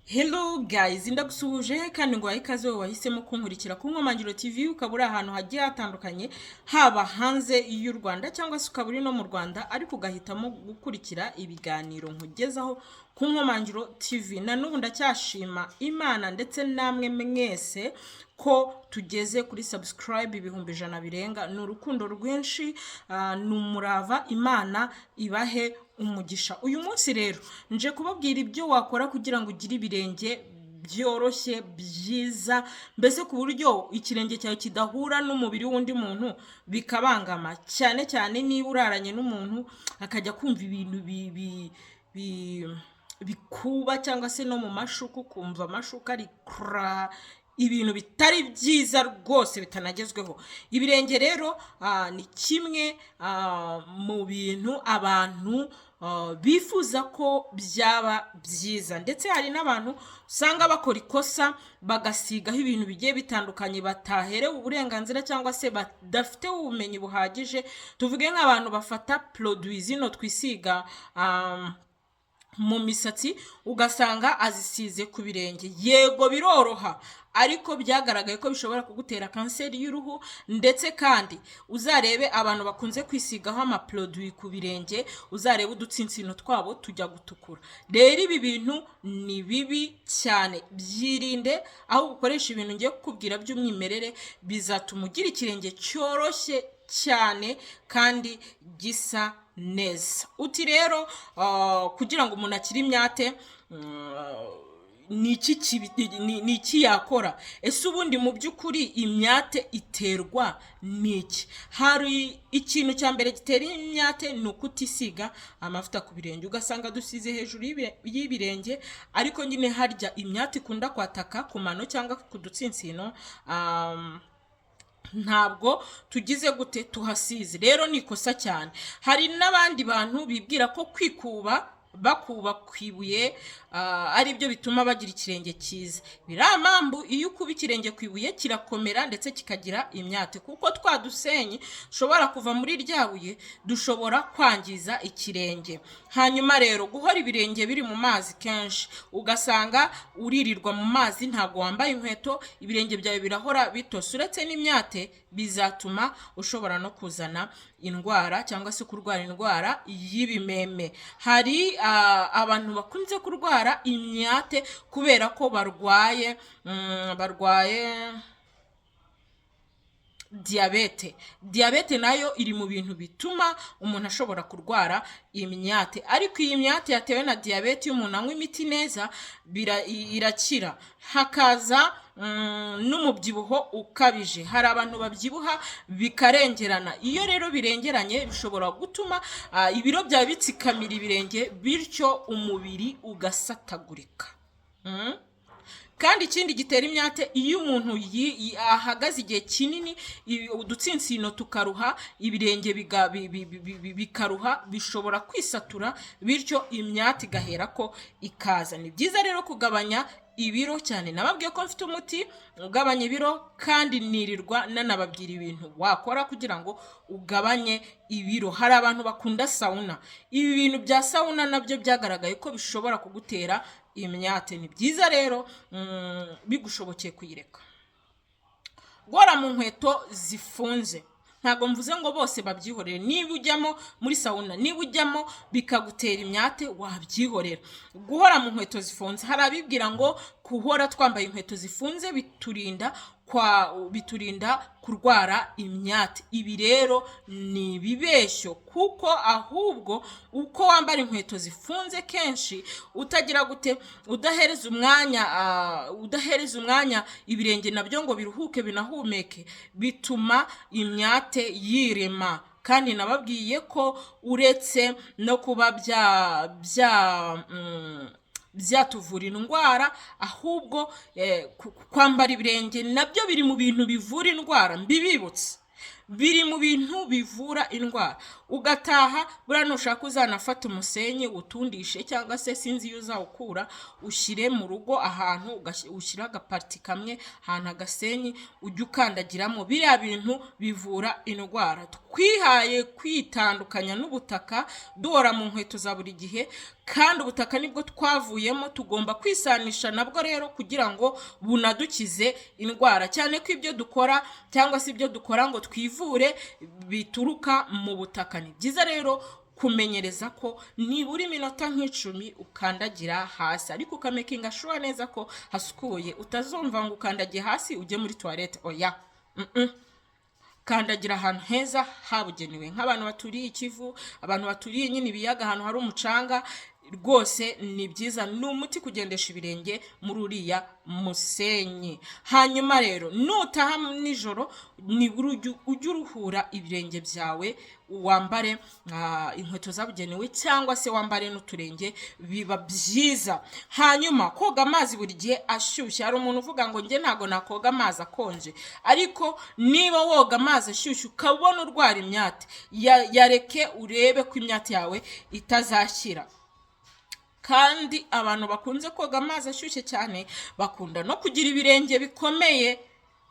Hello guys, ndagusuhuje kandi ngo ikaze wowe wahisemo kunkurikira ku Nkomangiro TV, ukaba uri ahantu hagiye hatandukanye, haba hanze y'u Rwanda cyangwa se ukaba uri no mu Rwanda, ariko ugahitamo gukurikira ibiganiro nkugezaho ku Nkomangiro TV. Na n'ubu ndacyashima Imana ndetse namwe mwese ko tugeze kuri subscribe 100,000 birenga. Ni urukundo rwinshi, ni umurava. Imana ibahe umugisha. Uyu munsi rero nje kubabwira ibyo wakora kugira ngo ugire ibirenge byoroshye, byiza, mbese ku buryo ikirenge cyawe kidahura n'umubiri w'undi muntu bikabangama, cyane cyane niba uraranye n'umuntu akajya kumva ibintu bikuba, cyangwa se no mu mashuka ukumva amashuka ari kura, ibintu bitari byiza rwose, bitanagezweho. Ibirenge rero ni kimwe mu bintu abantu bifuza ko byaba byiza, ndetse hari n'abantu usanga bakora ikosa bagasigaho ibintu bigiye bitandukanye bataherewe uburenganzira cyangwa se badafite ubumenyi buhagije. Tuvuge nk'abantu bafata produit zino twisiga mu misatsi, ugasanga azisize ku birenge. Yego biroroha, ariko byagaragaye ko bishobora kugutera kanseri y'uruhu. Ndetse kandi uzarebe abantu bakunze kwisigaho amaproduit ku birenge, uzarebe udutsinsino twabo tujya gutukura. Rero ibi bintu ni bibi cyane, byirinde aho ukoresha ibintu ngiye kukubwira by'umwimerere, bizatuma ugira ikirenge cyoroshye cyane kandi gisa neza. Uti rero kugira ngo umuntu akire imyate, ni iki yakora? Ese ubundi mu by'ukuri imyate iterwa n'iki? Hari ikintu cya mbere gitera imyate, ni ukutisiga amavuta ku birenge. Ugasanga dusize hejuru y'ibirenge, ariko nyine harya imyate ikunda kwataka ku mano cyangwa ku dutsinsino, ntabwo tugize gute tuhasize. Rero ni ikosa cyane. Hari n'abandi bantu bibwira ko kwikuba, bakuba ku ibuye, ari byo bituma bagira ikirenge cyiza. Biramambu, iyo ukuba ikirenge ku ibuye kirakomera ndetse kikagira imyate, kuko twa dusenyi dushobora kuva muri rya buye dushobora kwangiza ikirenge. Hanyuma rero guhora ibirenge biri mu mazi kenshi, ugasanga uririrwa mu mazi, ntabwo wambaye inkweto, ibirenge byawe birahora bitose. Uretse n'imyate, bizatuma ushobora no kuzana indwara cyangwa se kurwara indwara y'ibimeme. Hari abantu bakunze kurwara imyate kubera ko barwaye diyabete. Diyabete nayo iri mu bintu bituma umuntu ashobora kurwara imyate, ariko iyi myate yatewe na diyabete, iyo umuntu anywa imiti neza irakira. Hakaza n'umubyibuho ukabije. Hari abantu babyibuha bikarengerana. Iyo rero birengeranye bishobora gutuma ibiro byawe bitsikamira ibirenge, bityo umubiri ugasatagurika. Kandi ikindi gitera imyate, iyo umuntu ahagaze igihe kinini, udutsinsino tukaruha, ibirenge bikaruha, bishobora kwisatura, bityo imyate igahera ko ikaza. Ni byiza rero kugabanya ibiro cyane. Nababwiye ko mfite umuti ugabanya ibiro, kandi nirirwa nanababwira ibintu wakora kugira ngo ugabanye ibiro. Hari abantu bakunda sauna. Ibi bintu bya sauna nabyo byagaragaye ko bishobora kugutera imyate. Ni byiza rero bigushobokeye kuyireka. Guhora mu nkweto zifunze, ntabwo mvuze ngo bose babyihorere. Niba ujyamo muri sauna, niba ujyamo bikagutera imyate, wabyihorera. Guhora mu nkweto zifunze, hari abibwira ngo guhora twambaye inkweto zifunze biturinda kurwara imyate. Ibi rero ni ibibeshyo, kuko ahubwo uko wambara inkweto zifunze kenshi, utagira gute, udahereza umwanya ibirenge nabyo ngo biruhuke binahumeke, bituma imyate yirema. Kandi nababwiye ko uretse no kuba byatuvura indwara, ahubwo kwambara ibirenge nabyo biri mu bintu bivura indwara. Mbibibutse. Biri mu bintu bivura indwara. Ugataha, buriya nushaka uzanafata umusenyi utundishe, cyangwa se sinzi iyo uzawukura, ushyire mu rugo ahantu, ushyire agapariti kamwe ahantu agasenyi, ujye ukandagiramo. Biriya bintu bivura indwara. Twihaye kwitandukanya n'ubutaka, duhora mu nkweto za buri gihe, kandi ubutaka nibwo twavuyemo, tugomba kwisanisha nabwo rero kugira ngo bunadukize indwara, cyane ko ibyo dukora cyangwa se ibyo dukora ngo twivure bituruka mu butaka. Ni byiza rero kumenyereza ko nibura iminota nk'icumi ukandagira hasi, ariko ukamakinga sure neza ko hasukuye, utazumva ngo ukandagiye hasi ujye muri toilette. Oya. Kandagira ahantu heza habugenewe, nk'abantu baturiye Ikivu, abantu baturiye nyine ibiyaga, ahantu hari umucanga, rwose ni byiza, ni umuti kugendesha ibirenge muri uriya musenyi. Hanyuma rero nutaha nijoro, nibura ujye uruhura ibirenge byawe, wambare inkweto zabugenewe cyangwa se wambare n'uturenge, biba byiza. Hanyuma koga amazi buri gihe ashyushye. Hari umuntu uvuga ngo njye ntabwo nakoga amazi akonje, ariko niba woga amazi ashyushye ukabona urwara imyate, yareke urebe ko imyate yawe itazashyira. Kandi abantu bakunze koga amazi ashyushye cyane bakunda no kugira ibirenge bikomeye.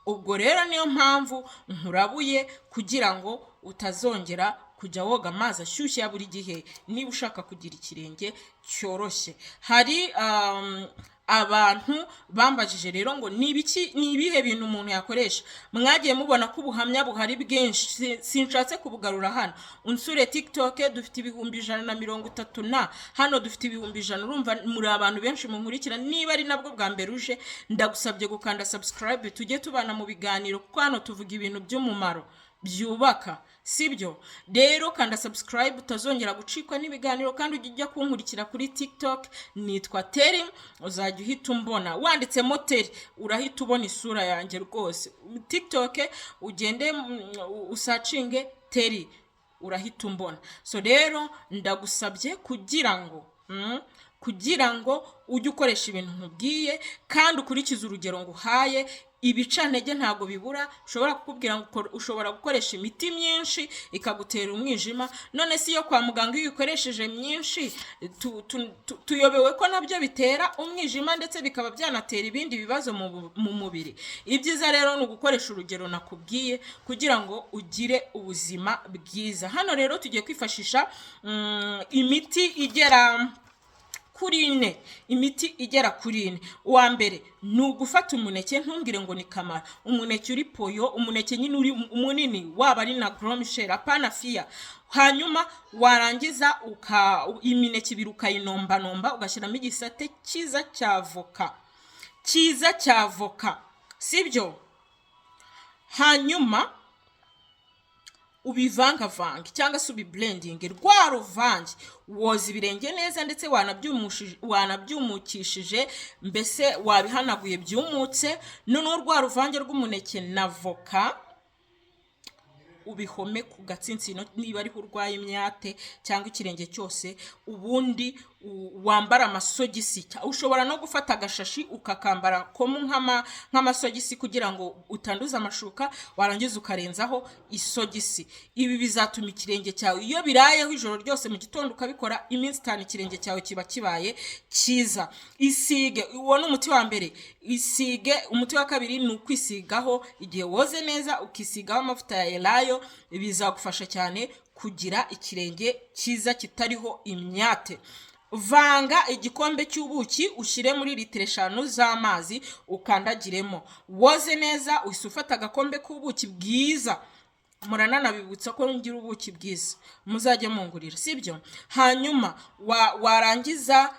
Ubwo rero niyo mpamvu nkurabuye kugira ngo utazongera kujya woga amazi ashyushye ya buri gihe, niba ushaka kugira ikirenge cyoroshye. Hari abantu bambajije rero ngo ni ibiki, ni ibihe bintu umuntu yakoresha. Mwagiye mubona ko ubuhamya buhari bwinshi, sinshatse kubugarura hano. Unsure TikTok, dufite 130,000, na hano dufite 100,000. Urumva muri abantu benshi munkurikira. Niba ari nabwo bwa mbere uje, ndagusabye gukanda subscribe, tujye tubana mu biganiro, kuko hano tuvuga ibintu by'umumaro byubaka, sibyo? Rero kanda subscribe utazongera gucikwa n'ibiganiro, kandi ujye ujya kunkurikira kuri TikTok, nitwa Teri. Uzajya uhita umbona wanditsemo Teri, urahita ubona isura yanjye rwose. TikTok ugende usearchinge Teri, urahita umbona. So rero ndagusabye kugira ngo ujye ukoresha ibintu nkubwiye kandi ukurikize urugero nguhaye. Ibicantege ntabwo bibura, ushobora kukubwira ngo ushobora gukoresha imiti myinshi ikagutera umwijima. None si iyo kwa muganga, iyo uyikoresheje myinshi, tuyobewe ko nabyo bitera umwijima, ndetse bikaba byanatera ibindi bibazo mu mubiri? Ibyiza rero ni ugukoresha urugero nakubwiye kugira ngo ugire ubuzima bwiza. Hano rero tugiye kwifashisha imiti igera kuri ine, imiti igera kuri ine. Uwa mbere ni ugufata umuneke, ntumbwire ngo ni kamara, umuneke uri poyo, umuneke nyine uri munini, waba ari na Gros Michel, apana fiya. Hanyuma warangiza imineke ibiri ukayinombanomba, ugashyiramo igisate cyiza cya voka, cyiza cya voka, sibyo? Hanyuma ubivangavange cyangwa se ubiblendinge rwa ruvange, woza ibirenge neza, ndetse wanabyumukishije, mbese wabihanaguye byumutse. Noneho rwa ruvange rw'umuneke na voka ubihome ku gatsinsino niba ariho urwaye imyate, cyangwa ikirenge cyose. Ubundi wambara amasogisi. Ushobora no gufata agashashi ukakambara komu nk'amasogisi kugira ngo utanduza amashuka, warangiza ukarenzaho isogisi. Ibi bizatuma ikirenge cyawe, iyo birayeho ijoro ryose, mu gitondo ukabikora iminsi 5, ikirenge cyawe kiba kibaye cyiza. Isige, uwo ni umuti wa mbere. Isige. Umuti wa kabiri ni ukwisigaho igihe woze neza, ukisigaho amavuta ya elayo, bizagufasha cyane kugira ikirenge cyiza kitariho imyate. Vanga igikombe cy'ubuki, ushyire muri litiro 5 z'amazi, ukandagiremo. Woze neza, uhise ufata agakombe k'ubuki bwiza. Murananabibutsa ko ngira ubuki bwiza, muzajye mungurira, sibyo? Hanyuma warangiza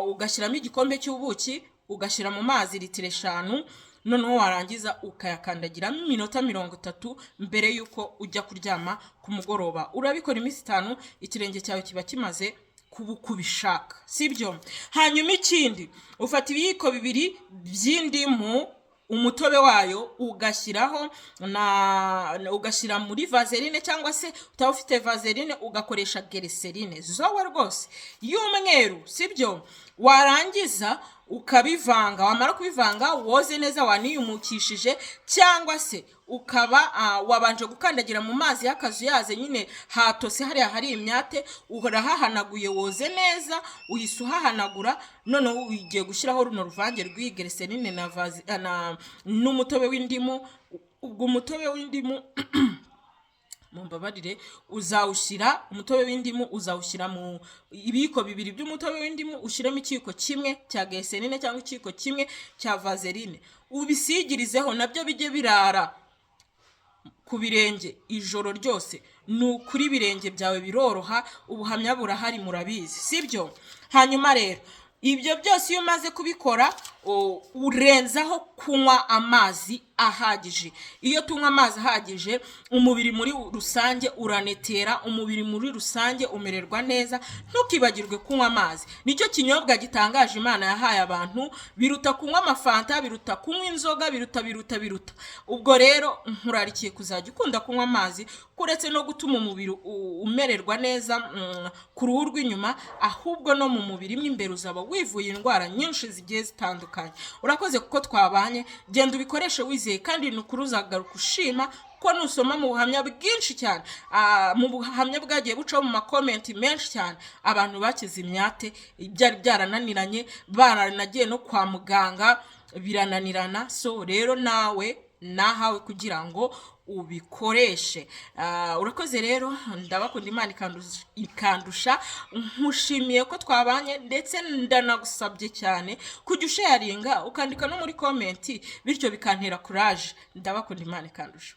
ugashyiramo igikombe cy'ubuki, ugashyira mu mazi litiro 5, noneho warangiza ukayakandagiramo iminota 30 mbere y'uko ujya kuryama ku mugoroba. Urabikora iminsi 5, ikirenge cyawe kiba kimaze kuba uko ubishaka, sibyo? Hanyuma ikindi, ufata ibiyiko 2 by'indimu, umutobe wayo ugashyiraho na ugashyira muri vaseline, cyangwa se utaba ufite vaseline ugakoresha glycerine zowe rwose y'umweru, sibyo? Warangiza Ukabivanga, wamara kubivanga woze neza waniyumukishije, cyangwa se ukaba wabanje gukandagira mu mazi y'akazuyaze nyine hatose hariya hari imyate, urahahanaguye, woze neza, uhise uhahanagura. Noneho ugiye gushyiraho runo ruvange rw'iyi glycerine n'umutobe w'indimu. Ubwo umutobe w'indimu, mumbabarire, uzawushyira, umutobe w'indimu uzawushyira mu ibiyiko 2 by'umutobe w'indimu, ushyiremo ikiyiko kimwe cya glycerine cyangwa ikiyiko kimwe cya vaseline, ubisigirizeho nabyo bijye birara ku birenge ijoro ryose. Ni ukuri ibirenge byawe biroroha, ubuhamya burahari, murabizi, sibyo? Hanyuma rero ibyo byose iyo umaze kubikora, urenzaho kunywa amazi ahagije. Iyo tunywa amazi ahagije, umubiri muri rusange uranetera, umubiri muri rusange umererwa neza. Ntukibagirwe kunywa amazi, nicyo kinyobwa gitangaje Imana yahaye abantu. Biruta kunywa amafanta, biruta kunywa inzoga, biruta, biruta, biruta. Ubwo rero nkurarikiye kuzajya ukunda kunywa amazi, kuretse no gutuma umubiri umererwa neza ku ruhu rw'inyuma, ahubwo no mu mubiri mo imbere uzaba wivuye indwara nyinshi zigiye zitandukanye. Urakoze kuko twabanye. Genda ubikoreshe wizeye, kandi ni ukuri uzagaruka ushima ko nusoma mu buhamya bwinshi cyane, mu buhamya bwagiye bucaho mu ma comments menshi cyane, abantu bakize imyate byari byarananiranye, baranagiye no kwa muganga birananirana. So rero nawe nahawe kugira ngo ubikoreshe. Urakoze rero, ndabakunda Imana ikandusha. Nkushimiye ko twabanye, ndetse ndanagusabye cyane kujya usharinga, ukandika no muri comment, bityo bikantera courage. Ndabakunda Imana ikandusha.